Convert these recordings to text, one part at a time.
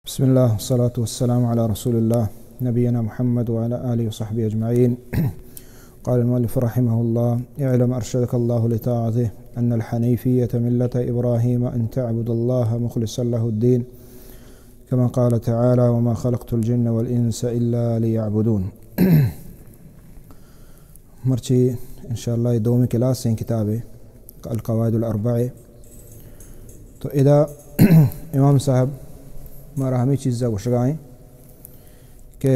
بسم الله، والصلاة والسلام على رسول الله، نبينا محمد وعلى آله وصحبه أجمعين. قال المؤلف رحمه الله: اعلم أرشدك الله لطاعته أن الحنيفية ملة إبراهيم أن تعبد الله مخلصا له الدين، كما قال تعالى: وما خلقت الجن والإنس إلا ليعبدون. مرچی انشاءاللہ اے دومی کلاس ایں کتاب القواعد الاربع۔ تو ادا امام صاحب مارا ہمے چیزا گوشگا ایں کہ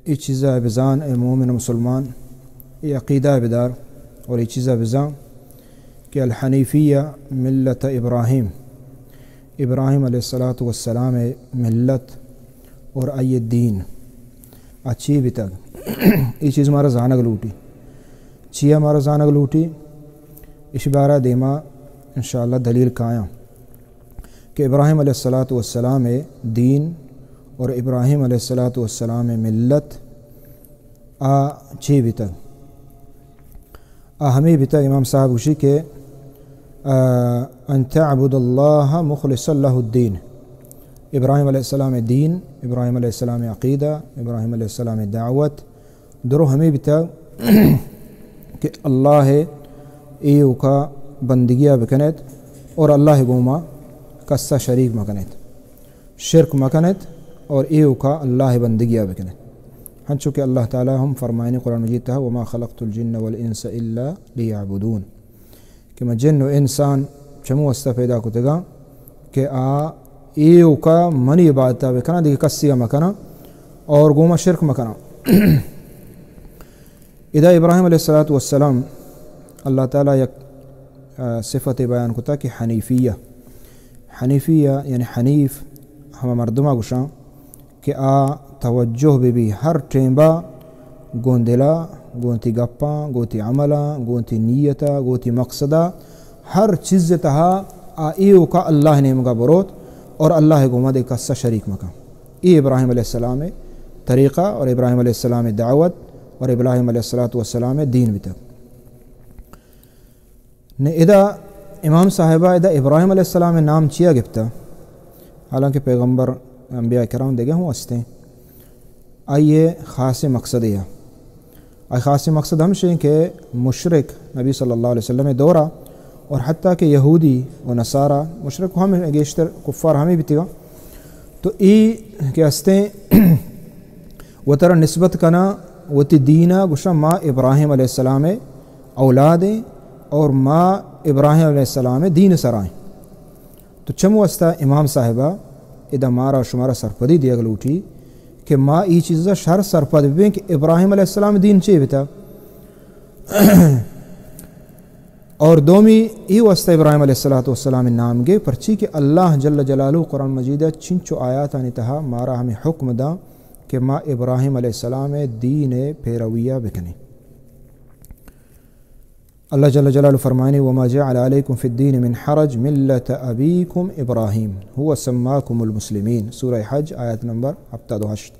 اے چیزا بزان، اے مومن مسلمان، اے عقیدہ بدار اور اے چیزا بزان کہ الحنیفیہ ملت ابراہیم، ابراہیم علیہ الصلوۃ والسلام ملت اور آئی دین آ چی بیتگ؟ اے چیز مارا زانگ لوٹی۔ چیا مارا زانگ لوٹی؟ اش بارہ دیما انشاءاللہ دلیل کایاں کہ ابراہیم علیہ الصلوۃ والسلام دین اور ابراہیم علیہ الصلوۃ والسلام ملت آ چی بیتگ؟ آ ہمے بیتگ، امام صاحب گوشی کہ، آ، ان تعبد اللہ مخلصا لہ الدین۔ ابراہیم علیہ السلام دین، ابراہیم علیہ السلام عقیدہ، ابراہیم علیہ السلام دعوت، درو ہمے بیتگ کہ اللہ ایوکا بندگیا بکنیت اور اللہ گوما کسا شریک مکنیت۔ شرک مکنت اور ایوکا اللہ بندگیا بکنت۔ ہنچو کہ اللہ تعالی ہم فرمائنی قرآن مجید تہا: وما خلقت الجن والانس الا لیعبدون، کہ من جن و انسان چمو واسطہ پیدا کتگاں کہ آ ایوکا منی عبادتا بکناں، دیگہ کسیا مکناں اور گوما شرک مکناں۔ ادا ابراہیم علیہ الصلوۃ والسلام اللہ تعالی یک، آ، صفت بیان کتا کہ حنیفیہ۔ حنیفیہ یعنی حنیف ہما مردما گوشاں کہ آ توجہ بہ بی ہر ٹیمبا گوں دلا، گوں تی گپاں، گوں تی عملاں، گوں تی نیتا، گوں تی مقصدا، ہر چیز تہا آ ایوکا اللہ نیمگا بروت اور اللہ گوما دے کسا شریک مکن۔ اے ابراہیم علیہ السلام طریقہ اور ابراہیم علیہ السلام دعوت اور ابراہیم علیہ الصلوۃ والسلام دین بیتگ۔ نے ادا امام صاحبہ ادا ابراہیم علیہ السلام نام چیا گپتا؟ حالانکہ پیغمبر، انبیاء کرام دیگہ ہوں ہستیں۔ آئیے خاص مقصد یا، آئی خاص مقصد ہمشیں کہ مشرک نبی صلی اللہ علیہ وسلم دورا اور حتیٰ کہ یہودی و نصارہ، مشرک ہم گیشتر کفار ہمیں بیتگا۔ تو ای کہ ہستیں وترا نسبت کنا وتی دینا، گوشا ما ابراہیم علیہ السلام اولادیں اور ما ابراہیم علیہ السلام دین سرائیں۔ تو چم واسطہ امام صاحبہ ادا مارا شمارا سرپدی دیگ لوٹی کہ ما ای چیزا شر سرپد بیں کہ ابراہیم علیہ السلام دین چے بتا۔ اور دومی ای واسطہ ابراہیم علیہ الصلوۃ والسلام نام گے، پرچی کہ اللہ جل جلالہ قرآن مجید چنچو آیاتانی تہا مارا ہمیں حکم دا کہ ما ابراہیم علیہ السلام دین پیرویہ بکنیں۔ اللہ جل جلالہ فرمائنی: وما جعل علیکم فی الدین من حرج ملت ابیکم ابراہیم هو سماکم المسلمین۔ سورہ حج، آیت نمبر ہپتاد و ہشت۔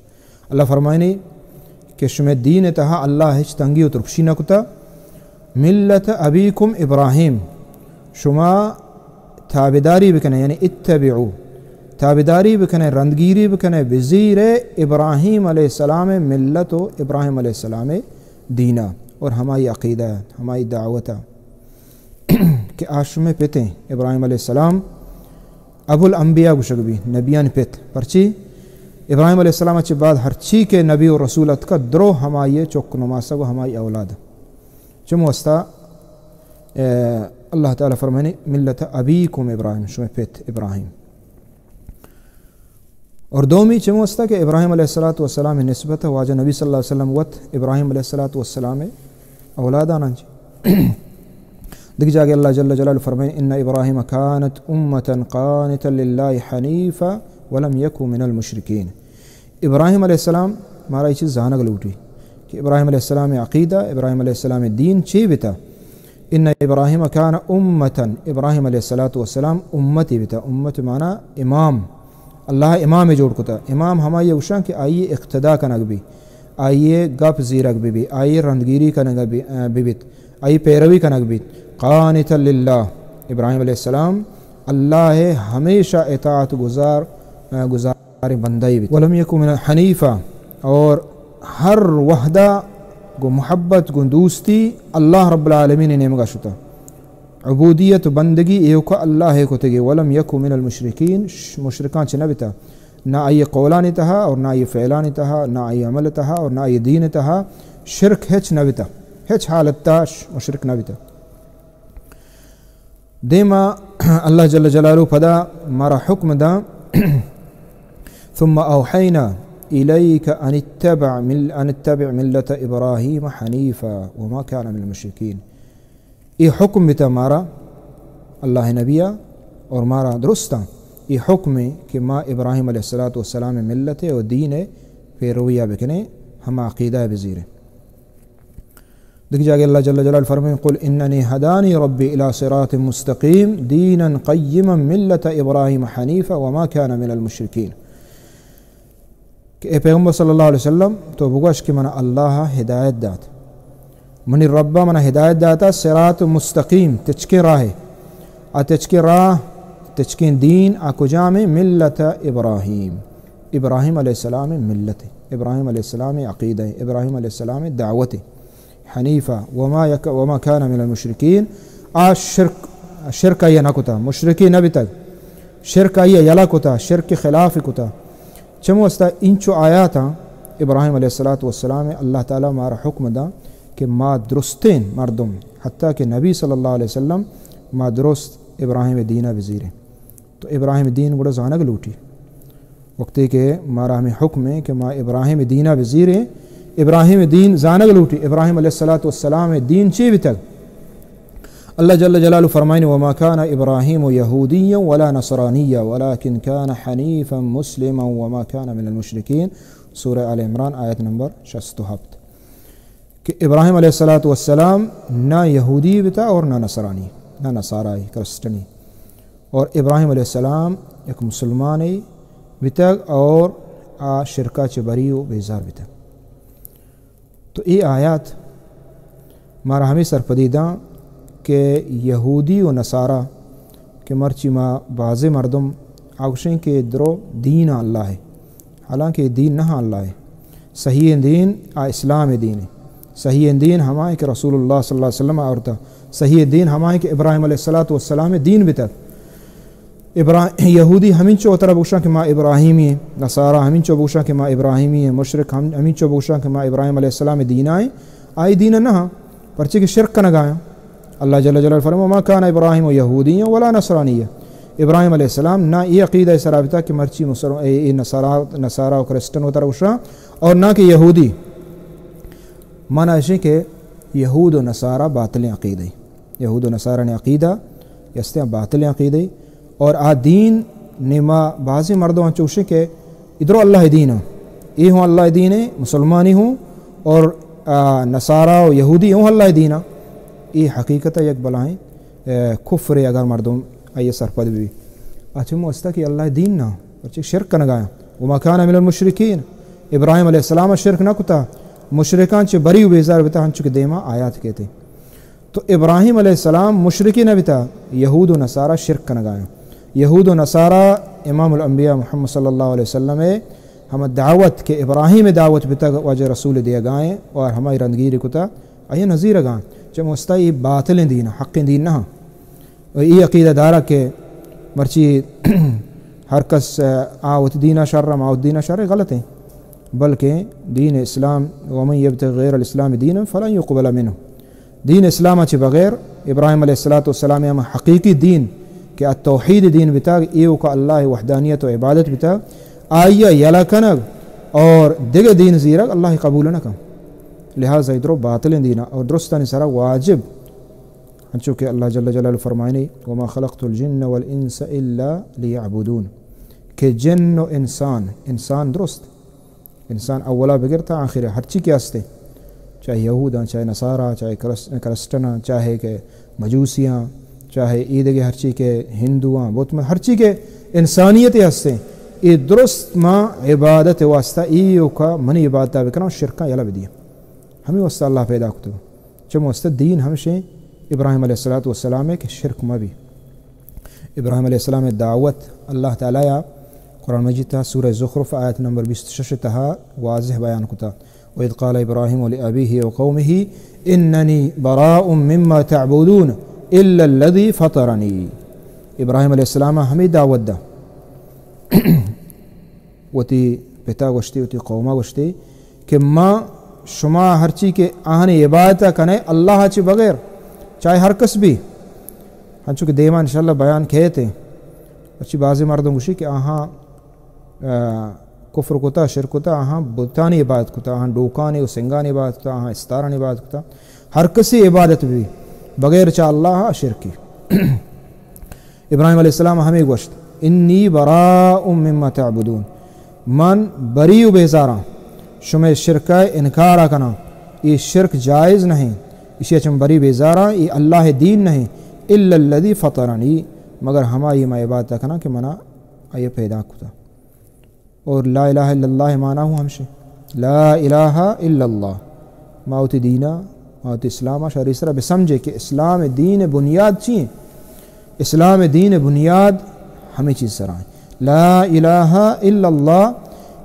اللہ فرمائنی کہ شمے دین تہا اللہ ہچ تنگی و ترپشی نہ کتا۔ ملت ابیکم ابراہیم، شما تابعداری بکنے، یعنی اتبعوا، تابعداری بکنے، رندگیری بکنے، بزیر ابراہیم علیہ السلام ملت و ابراہیم علیہ السلام دینا اور ہمائی عقیدہ، ہمائی دعوتا کہ آ شمے پتیں۔ ابراہیم علیہ السلام ابو الانبیاء گوشگ بی، نبیان پت۔ پرچی؟ ابراہیم علیہ السلام چہ بعد ہرچی کہ نبی و رسول اتکا درو ہمائی چک نماسگ و ہمائی اولاد۔ چم واسطہ، اے، اللہ تعالی فرمانی: ملت ابیکم ابراہیم، شمے پت ابراہیم۔ اور دومی چم واسطہ کہ ابراہیم علیہ الصلوۃ والسلام نسبت واجہ نبی صلی اللہ علیہ وسلم وت ابراہیم علیہ الصلوۃ والسلام اولادانان چی۔ دیگہ جاگہ اللہ جل جلالہ فرمائے: ان ابراہیم کانت امة قانتا للہ حنیفا ولم یک من المشرکین۔ ابراہیم علیہ السلام، مارا یہ چیز زانگ لوٹی کہ ابراہیم علیہ السلام عقیدہ، ابراہیم علیہ السلام دین چی بتا؟ ان ابراہیم کان امة، ابراہیم علیہ الصلوۃ والسلام امتی بتا۔ امت معنی امام، اللہ امام جوڑ کتا۔ امام ہمائی گوشاں کہ آئی اقتدا کنگ بی، آئی گپ زیرگ بی بی، آئی رندگیری کنگ بی، بی بیت، آئی پیروی کنگ بیت۔ قانتا للہ، ابراہیم علیہ السلام اللہ ہمیشہ اطاعت گزار گزاریں بندہ ای بیت۔ ولم یک من حنیفا، اور ہر وہدا گوں محبت، گوں دوستی اللہ رب العالمین نیمگا شتا۔ عبودیت و بندگی ایوکا اللہ ء کتگی۔ ولم یک من المشرکین، ش-، مشرکاں چہ نہ بتا۔ نہ آئی قولانی تہا اور نہ آئی فعلانی تہا، نہ آئی عمل تہا اور نہ آئی دین تہا شرک ہچ نہ بتا۔ ہچ حالتا ش-، مشرک نہ بتا۔ دیما اللہ جل جلالہ پدا مارا حکم دا، ثم اوحینا الیک ان اتبع مل-، ان اتبع ملت ابراہیم حنیفا وما کان من المشرکین۔ اے حکم بتا مارا اللہ نبیا اور مارا درستاں اے حکم ہے کہ ما ابراہیم علیہ الصلوۃ والسلام ملت و دین پیرویا بکنے، ہما عقیدہ بزیرے۔ دگہ جاگہ اللہ جل جلالہ فرمائے، قل اننی ہدانی ربی الی صراط مستقیم دینا قیما ملت ابراہیم حنیفا وما کان من المشرکین۔ کہ اے پیغمبر صلی اللہ علیہ وسلم، تو بگوش کہ من اللہ ہدایت دات، منی رب من ہدایت داتا صراط مستقیم، تچکیں راہ، آ تچکیں راہ، تچکیں دین، آ کجام؟ ملت ابراہیم، ابراہیم علیہ السلام ملت، ابراہیم علیہ السلام عقیدہ، ابراہیم علیہ السلام دعوت۔ حنیفا وما یک-، وما کان من المشرکین، آ شرک، شرک آئی نہ کتا، مشرکی نہ بیتگ، شرک آئی یلا کتا، شرک خلاف کتا۔ چمو استا انچو آیاتاں ابراہیم علیہ الصلوۃ والسلام اللہ تعالی مارا حکم دا کہ ما درستین مردم، حتی کہ نبی صلی اللہ علیہ وسلم، ما درست ابراہیم دینا بزیریں۔ تو ابراہیم دین گڑا زانگ لوٹی۔ وقتی کہ مارا ہمیں حکم ہے کہ ما ابراہیم دینا بزیریں، ابراہیم دین زانگ لوٹی، ابراہیم علیہ الصلوۃ والسلام دین چی بیتگ؟ اللہ جل جلالہ فرمائنی، وما کان ابراہیم یہودیا ولا نصرانیا ولکن کان حنیفا مسلما وما کان من المشرکین۔ سورہ آل عمران، آیت نمبر شست و ہفت۔ کہ ابراہیم علیہ الصلوۃ والسلام نہ یہودی بتا اور نہ نصرانی، نہ نصارائی، کرسچنی۔ اور ابراہیم علیہ السلام یک مسلمانے بتگ اور آ شرکا چہ بری و بیزار بتگ۔ تو اے آیات مارا ہمیں سرپدی داں کہ یہودی و نصارا کہ مرچی ما بازیں مردم آ گوشیں کہ درو دین اللہ ہے، حالانکہ دین نہ اللہ ہے۔ صحیح دین آ اسلام دین ہے۔ صحیح دین ہمائیں کہ رسول اللہ صلی اللہ علیہ وسلم آورتا۔ صحیح دین ہمائیں کہ ابراہیم علیہ الصلوۃ والسلام دین بتگ۔ ابرا-، یہودی ہمینچو وترا بگوشاں کہ ما ابراہیمی ہیں، نصارا ہمینچو بگوشاں کہ ما ابراہیمی ہیں، مشرک ہم، ہمینچو بگوشاں کہ ما ابراہیم علیہ السلام دینا ہیں، آئی دین نہ ہاں، پرچے کہ شرک کنگا ہیں۔ اللہ جل جلالہ فرمائے، ما کان ابراہیم یہودیا ولا نصرانیا۔ ابراہیم علیہ السلام نہ اے عقیدہ سرا بتا کہ مرچی مسلم، اے، اے نصارا، نصارا و کرسچن وترا گوشاں، اور نہ کہ یہودی۔ مانا اشیں کہ یہود و نصارا باطلیں عقیدہ، یہود و نصارا نے عقیدہ، استیں باطلیں عقیدہ۔ اور آ دین نیما بعضی مردم چوشیں کہ ادرو اللہ دین ہے، اے ہوں اللہ دین ہے، مسلمانی ہوں، اور، آ، نصارا و یہودی ہوں اللہ دین ہے۔ اے حقیقت یک بلائیں، اے، کفر ہے اگر مردم آئی سرپد بھی۔ اچھا مو استا کہ اللہ دین نہ، پرچے شرک کنگا ہیں۔ وما کان من المشرکین، ابراہیم علیہ السلام شرک نہ کتا، مشرکان چہ بری و بیزار بتا، ہنچو کہ دیما آیات کہتے۔ تو ابراہیم علیہ السلام مشرکی نہ بتا، یہود و نصارا شرک کنگا ہیں۔ یہود و نصارا امام الانبیاء محمد صلی اللہ علیہ وسلم ہے، ہم دعوت کہ ابراہیم دعوت بتا واجہ رسول دیگائیں اور ہمائی رندگیری کتا، آئی نظیر گا، چہ مستا یہ باطل دین، حق دین نہ۔ و ای عقیدہ دارا کہ مرچی ہر کس، آ، آوت دینا شر، ما آوت دینا شر، غلط ہیں۔ بلکہ دین اسلام، ومن یبتغ غیر الاسلام دینا فلن یقبل منه۔ دین اسلام چہ بغیر ابراہیم علیہ الصلوۃ والسلام ہم حقیقی دین کہ التوحید دین بتاگ، ایوکا اللہ وحدانیت و عبادت بتاگ، آئی یلا کنگ اور دگہ دین زیرگ اللہ قبول نہ کن۔ لہذا ادرو باطل دینا اور درستانی سرا واجب انچو کہ اللہ جل جلالہ فرمائنی، وما خلقت الجن والانس الا لیعبدون، کہ جن و انسان، انسان درست، انسان اولا بگر تا آخر ہرچی کہ ہستے، چاہے یہوداں، چاہے نصارا، چاہے کرس-، کرسٹناں، چاہے کہ مجوسیاں، چاہے ای دگہ ہرچی کہ ہندواں، بت م-، ہرچی کہ انسانیت ہستے، ای درست ما عبادت واسطہ ای اوکا منی عبادت بکناں، شرکاں یلا بدیاں۔ ہمیں واسطہ اللہ پیدا کتو۔ چہ مستر دین ہمشیں ابراہیم علیہ الصلوۃ والسلام کہ شرک مہ بی۔ ابراہیم علیہ السلام دعوت اللہ تعالی یا قرآن مجید تہا سورہ زخرف آیت نمبر بیست و شش تہا واضح بیان کتا، وَإِذْ قَالَ إِبْرَاهِيمُ لِأَبِيهِ وَقَوْمِهِ إِنَّنِي بَرَاءٌ مِّمَّا تَعْبُدُونَ إِلَّا الَّذِي فَطَرَنِي۔ ابراہیم علیہ السلام ہمیں دعوت دا، وتی پتا گوشتے، وتی قوما گوشتے کہ ما شما ہرچی کہ آہانی عبادت کنے اللہ چہ بغیر، چاہے ہر کس بھی، ہنچو کہ دیما انشاءاللہ بیان کہتے، اچھی بعضی مردم گوشی کہ آہاں، آ، کفر کتا، شرک کتا، آہاں بتانی عبادت کتا، آہاں ڈوکانی و سنگانی عبادت کتا، آہاں استارانی عبادت کتا۔ ہر کسی عبادت بھی بغیر چہ اللہ شرکی۔ ابراہیم علیہ السلام ہمیں گوشت، انی براء مما تعبدون، من بری و بیزاراں شمئے شرک ء انکار ء کناں، اے شرک جائز نہیں، اشی ء چہ من بری بیزاراں، اے اللہ ء دین نہیں، الا الذی فطرنی، مگر ہمائی ما عبادت کناں کہ منا آئی پیدا کتا۔ اور لا الہ الا اللہ معنی ہوں ہمشے، لا الہ الا اللہ۔ ما وتی دینا، ما وتی اسلام ء شری سرا بسمجھے کہ اسلام دین بنیاد چی ہیں؟ اسلام دین بنیاد ہمیں چیز سرا ہیں۔ لا الہ الا اللہ،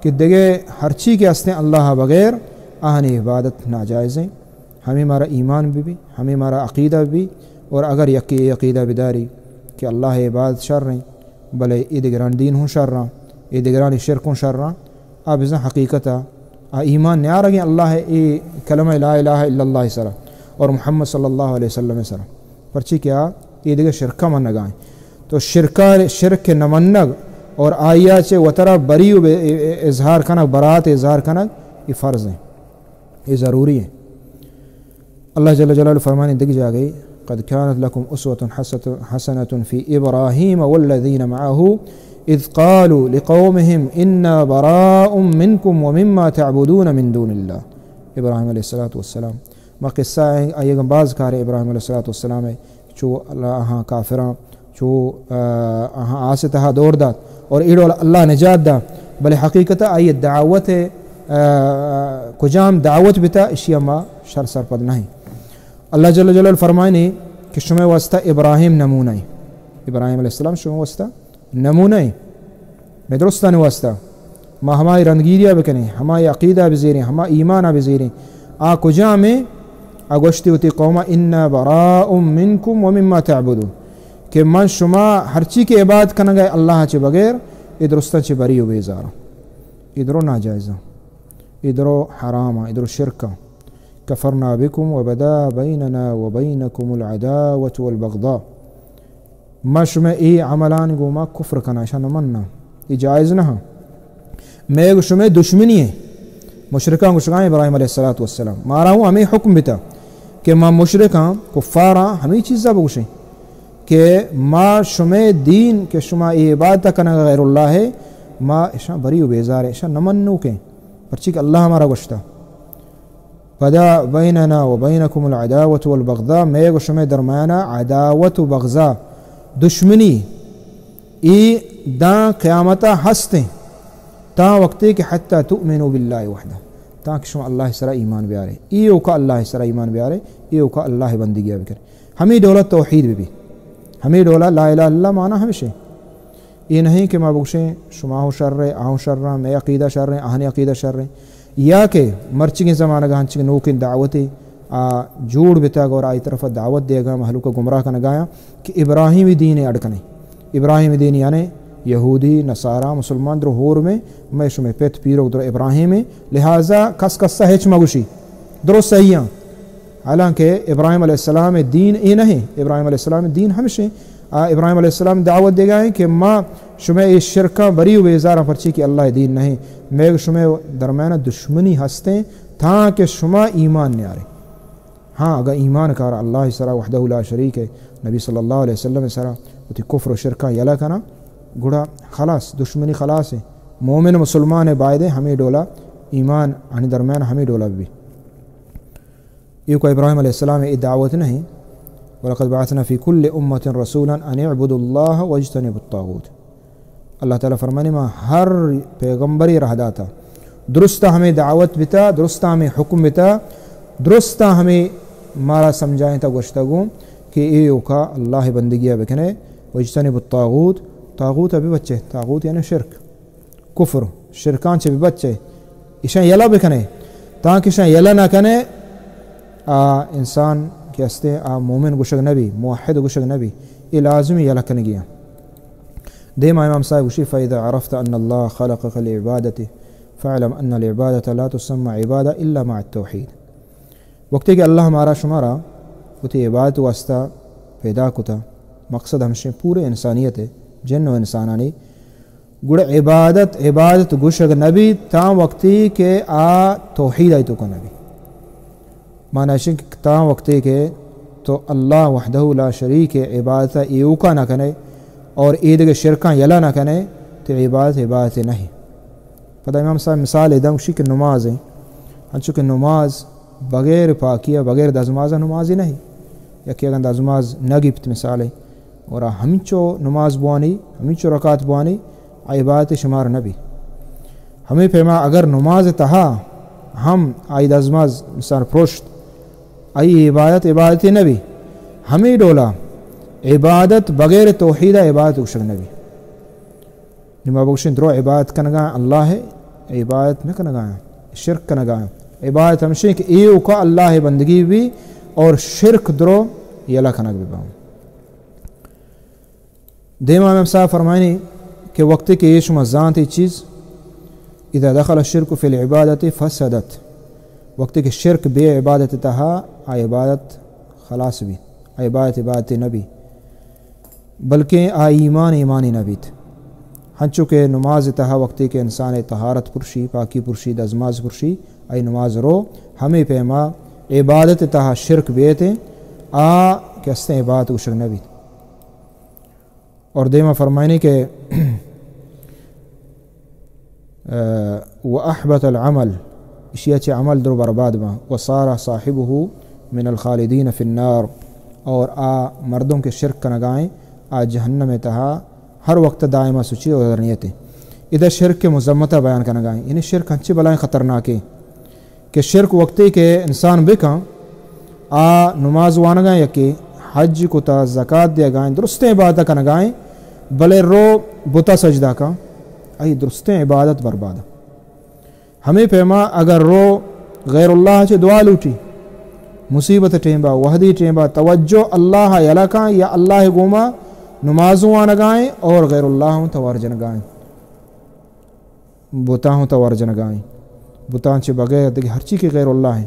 کہ دگہ ہرچی کہ ہستیں اللہ بغیر، آہانی عبادت ناجائز ہیں۔ ہمیں مارا ایمان بہ بی، ہمیں مارا عقیدہ بہ بی، اور اگر یکے اے عقیدہ بداری کہ اللہ ء عبادت شر ہیں، بلے اے دگران دین ہوں شر ہیں، اے دگرانی شرک ہوں شر ہیں، آ بزن حقیقت آ، آ ایمان نیارگیں اللہ ء اے کلمہ لا الہ الا اللہ سرا اور محمد صلی اللہ علیہ وسلم سرا، پرچی کہ آ اے دگہ شرکا منگا ہیں۔ تو شرکا، شرک نمنگ اور آئیا چہ وترا بری و بے-، اظہار کنگ، برات اظہار کنگ، یہ فرض ہیں۔ یہ ضروری ہے۔ اللہ جل جلالہ فرمانے دگہ جاگہے، قد كانت لكم أسوة حسنة في إبراهيم والذين معه إذ قالوا لقومهم إنا براء منكم ومما تعبدون من دون الله۔ ابراہیم علیہ الصلوۃ والسلام۔ ما قصہ آئی، آئی اگاں باز کارے ابراہیم علیہ الصلوۃ والسلام ہے۔ چو اللہ آہاں کافراں، چو، آ، آہاں آس تہا دور دات اور ایڈول اللہ نجات دا، بلے حقیقت آئی دعوت، آ، کجام دعوت بتا، اشی ما شر سرپد نہیں۔ اللہ جل جلالہ فرمائنے کہ شمع واسطہ ابراہیم نمونہ ہے۔ ابراہیم علیہ السلام شمع واسطہ نمونہ ہیں، مئے درستانی واسطہ۔ ما ہمائی رندگیریا بکنیں، ہمائی عقیدہ بزیریں، ہما ایمانا بزیریں۔ آ کجامیں؟ آ گوشتی وتی قوما، انا براء منکم و مما تعبدون، کہ من شما ہرچی کہ عبادت کنگا اللہ چہ بغیر، اے درستاں چہ بری و بیزاراں۔ اے درو ناجائزاں، اے درو حراماں، اے درو شرکاں۔ کفرنا بکم و بدا بیننا و بینکم العداوة والبغضاء۔ ما شمئے اے عملانی گوما کفر کناں، اشاں نہ مناں، اے جائز نہ ہاں۔ مئے گو شمئے دشمنی ہیں۔ مشرکاں گوشگا ابراہیم علیہ الصلوۃ والسلام، مارا ہوں ہمیں حکم بتا کہ ما مشرکاں، کفاراں ہمیں چیزا بگوشیں کہ ما شمئے دین کہ شما اے عبادت کنگ غیر اللہ ہے، ما اشاں بری و بیزار ہیں، اشاں نہ منوکیں، پرچی کہ اللہ ہمارا گوشتا۔ بدا بیننا و بینکم العداوة والبغضاء، مئے گو شمئے درمیانا عداوت و بغضا، دشمنی، ای داں قیامتا ہستیں، تاں وقتے کہ حتی تؤمنوا باللہ وحدہ، تاں کہ شما اللہ سرا ایمان بیارے، ای اوکا اللہ سرا ایمان بیارے، ای اوکا اللہ بندگیا بکن۔ ہمیں ڈولا توحید ببی، ہمیں ڈولا لا الہ الا اللہ معنی ہمشے۔ اے نہیں کہ ما بگوشیں شما ہوں شر ہے، آ ہوں شر ہیں، مئے عقیدہ شر ہیں، آہانی عقیدہ شر ہیں۔ یا کہ مرچگیں زمانگا ہنچگیں نوکیں دعوتے آ جوڑ بتگ اور آئی طرف دعوت دیگا مہلوک گمراہ کنگایا کہ ابراہیمی دین اڈ کنے۔ ابراہیمی دین یعنی یہودی، نصارا، مسلمان درو ہور میں، مئے شمئے پت پیرک درو ابراہیم، لہذا کس کسا ہچ مگوشی۔ درست صحیح ہیں۔ حالانکہ ابراہیم علیہ السلام دین اے نہیں، ابراہیم علیہ السلام دین ہمشیں۔ آ، ابراہیم علیہ السلام دعوت دیگا ہیں کہ ما شمئے اے شرکاں بری و بیزاراں، پرچی کہ اللہ دین نہیں۔ مئے شمئے درمیان دشمنی ہستیں تاں کہ شما ایمان نیارے۔ ہاں، اگر ایمان کار اللہ سرا وحدہ لا شریک ہے، نبی صلی اللہ علیہ وسلم سرا وتی کفر و شرکاں یلہ کنا، گڑا خلاص، دشمنی خلاص ہے۔ مومن مسلمان بایدے ہمیں ڈولا ایمان آنی درمیان ہمیں ڈولا بھی۔ ایوکا ابراہیم علیہ السلام ء اے دعوت نہ انت، ولقد بعثنا فی کل امة رسولا ان اعبدوا اللہ واجتنبوا الطاغوت۔ اللہ تعالی فرمانی، ما ہر پیغمبری راہ داتا، درستا ہمیں دعوت بتا، درستا ہمیں حکم بتا، درستا ہمیں مارا سمجھائیں تا گوشتا گوں کہ ایوکا اللہ بندگیا بکنے، واجتنبوا الطاغوت، طاغوت ابھی بچے، طاغوت یعنی شرک۔ کفر، شرکاں چہ ببچے، ایشاں یلہ بکنے، تانکہ ایشاں یلہ نہ کنے، آ انسان کہ ہستے، آ مومن گوشگ نبی، موحد گوشگ نبی، اے لازمی یلہ کنگی آں۔ دیما امام صاحب گوشی، فإذا عرفت أن الله خلقك لعبادته فاعلم أن العبادة لا تسمى عبادة إلا مع التوحيد۔ وقتی کہ اللہ مارا شمارا وتی عبادت واسطہ پیدا کتا، مقصد ہمشیں پورے انسانیت ہے، جن و انسانانی، گڑا عبادت، عبادت گوشگ نبی تاں وقتی کہ آ توحید آئی توکا نبی۔ معنی اشیں کہ تاں وقتی کہ تو اللہ وحدہ لا شریک عبادت ایوکا نہ کنے اور ایدگہ شرکاں یلہ نہ کنے، تو عبادت عبادت نہیں۔ پدا امام صاحب مثال داں، گوشی کہ نماز ہیں، انچو کہ نماز بغیر پاکیہ، بغیر دزمازہ نمازی نہیں۔ یکی اگن دزماز نہ گپت مثال ہے، اور ہمینچو نماز بوانی، ہمینچو رکعت بوانی، آ عبادت شمار نبی۔ ہمیں پیما اگر نماز تہا ہم آئی دزماز مثال پروشت، آئی عبادت عبادت نبی۔ ہمیں ڈولا عبادت بغیر توحید عبادت گوشگ نبی۔ نما بگوشیں درو عبادت کنگا اللہ ہے، عبادت نہ کنگا، شرک کنگا۔ عبادت ہمشیں کہ ایوکا اللہ بندگی بی اور شرک درو یلہ کنگ بی باں۔ دیما امام صاحب فرمائنی کہ وقتی کہ اے شما زانت اے چیز، اذا دخل الشرك في العبادة فسدت، وقتی کہ شرک بے عبادت تہا، آ عبادت خلاص بی، آ عبادت عبادت نبی، بلکیں آ ایمان ایمانی نبیت۔ ہنچو کہ نماز تہا وقتی کہ انسان طہارت پرشی، پاکی پرشی، دزماز پرشی، آئی نماز رو، ہمیں پیما عبادت تہا شرک بیت، آ کہ استیں عبادت گوشگ نبیت۔ اور دیما فرمائنی کہ، آ، وأحبط العمل، اشیا چہ عمل درو برباد باں، وصار صاحبه من الخالدين في النار، اور آ مردم کہ شرک کنگائیں، آ جہنم تہا ہر وقت دائما سچی اور نیتے۔ ادا شرک کے مذمتہ بیان کنگائیں، یعنی شرک ہنچی بلائیں خطرناکیں۔ کہ شرک وقتی کہ انسان بکن، آ نماز وانگائیں، یکی حج کتا، زکات دیگائیں، درستیں عبادت کنگائیں، بلے رو بتا سجدہ کن، آئی درستیں عبادت برباد۔ ہمیں پیما اگر رو غیر اللہ چہ دعا لوٹی، مصیبت ٹیمبا، وحدی ٹیمبا، توجہ اللہ یلہ کن یا اللہ گوما نماز وانگائیں اور غیر اللہ ہوں توار جنگائیں۔ بتاں ہوں توار جنگائیں۔ بتاں چہ بغیر دگہ ہرچی کہ غیر اللہ ہیں،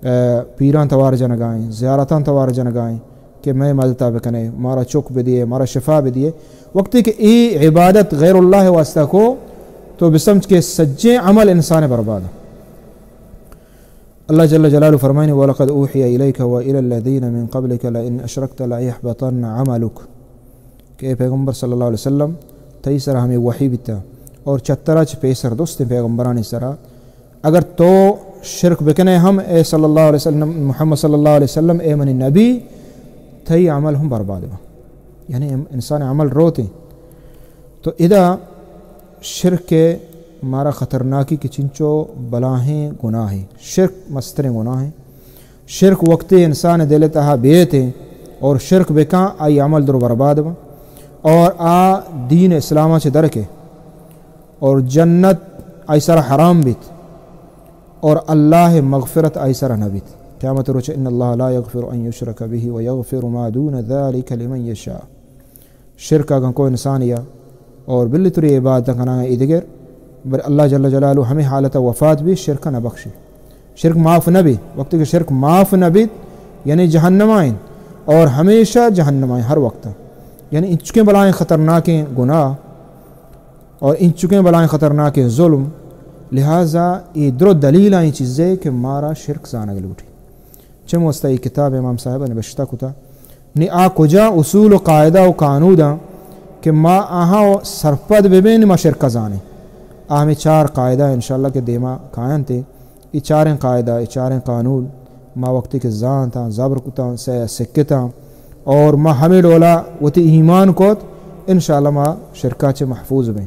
اے، پیراں توار جنگائیں، زیارتاں توار جنگائیں کہ مئے مدتا بکنے، مارا چک بدیے، مارا شفا بدیے۔ وقتی کہ ای عبادت غیر اللہ واسطہ کو، تو بسمجھ کہ سجیں عمل انسان برباد۔ اللہ جل جلالہ فرمائنی، ولقد اوحی الیک و الی الذین من قبلک لئن اشرکت لیحبطن عملک۔ کہ اے پیغمبر صلی اللہ علیہ وسلم، تئی سرا ہمیں وحی بیتا اور چترا چہ پیسر دوستیں پیغمبرانی سرا، اگر تو شرک بکنے ہم، اے صلی اللہ علیہ وسلم، محمد صلی اللہ علیہ وسلم، اے منی نبی، تئی عمل ہم برباد با۔ یعنی انسان عمل روتے۔ تو ادا شرک مارا خطرناکی کہ چنچو بلاہیں گناہیں، شرک مستریں گناہیں۔ شرک وقتی انسان دل تہا بیتے اور شرک بکاں، آئی عمل درو برباد با اور آ دین اسلام چہ درکے اور جنت آئی سرا حرام بیت اور اللہ مغفرت آئی سرا نبیت۔ قیامت روچ، ان اللہ لا یغفر ان یشرک به و یغفر ما دون ذلک لمن یشاء۔ شرک اگاں کو انسان یا اور بلی تری عبادت کناں ایدگر، بل اللہ جل جلالہ ہمیں حالت وفات بی شرک نہ بخشی۔ شرک معاف نہ بی۔ وقتی کہ شرک معاف نہ بیت، یعنی جہنم آئیں اور ہمیشہ جہنم آئیں ہر وقت۔ یعنی انچکیں بلائیں خطرناکیں گناہ اور انچکیں بلائیں خطرناکیں ظلم۔ لہذا یہ درو دلیل آئیں چیزیں کہ مارا شرک زانگ لوٹی۔ چم واسطہ یہ کتاب امام صاحب نبشتہ کتا۔ نی آ کجا اصول و قاعدہ و قانود آں کہ ما آہاں سرپد ببیں، ما شرک زانیں۔ آ ہمیں چار قاعدہ انشاءاللہ کہ دیما کاینتے۔ ای چاریں قاعدہ، ای چاریں قانون ما وقتی کہ زانتاں، زبر کتاں، سے سکتاں اور ما ہمیں ڈولا وتی ایمان کوت، انشاءاللہ ما شرکا چہ محفوظ بیں۔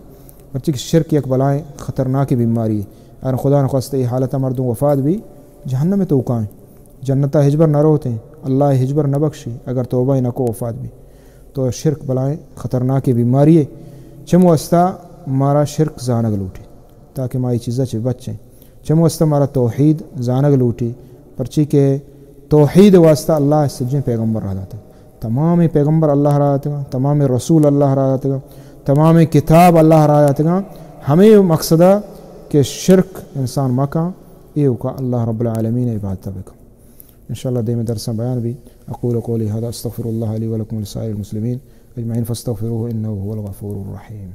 پرچہ کہ شرک یک بلائیں خطرناکیں بیماری ہے۔ اور خدا نخواستہ ای حالت مردم وفات بی، جہنم توکائیں۔ جنتا ہچبر نہ روتیں، اللہ ہچبر نہ بخشی، اگر توبہ نہ کو وفات بی۔ تو شرک بلائیں خطرناکیں بیماری ہے۔ چم واسطہ مارا شرک زانگ لوٹی، تاکہ ما اے چیزا چہ بچیں۔ چم واسطہ مارا توحید زانگ لوٹی، پرچی کہ توحید واسطہ اللہ سجیں پیغمبر را داتگ۔ تمام پیغمبر اللہ را داتگاں، تمام رسول اللہ را داتگاں، تمام کتاب اللہ را داتگاں۔ ہمے مقصدا کہ شرک انسان مکاں، ایوکا اللہ رب العالمین عبادت بکاں۔ انشاءاللہ دیم درساں بیان بی۔ اقول قولی هذا استغفر الله لي ولكم ولسائر المسلمين اجمعين فاستغفروه انه هو الغفور الرحيم۔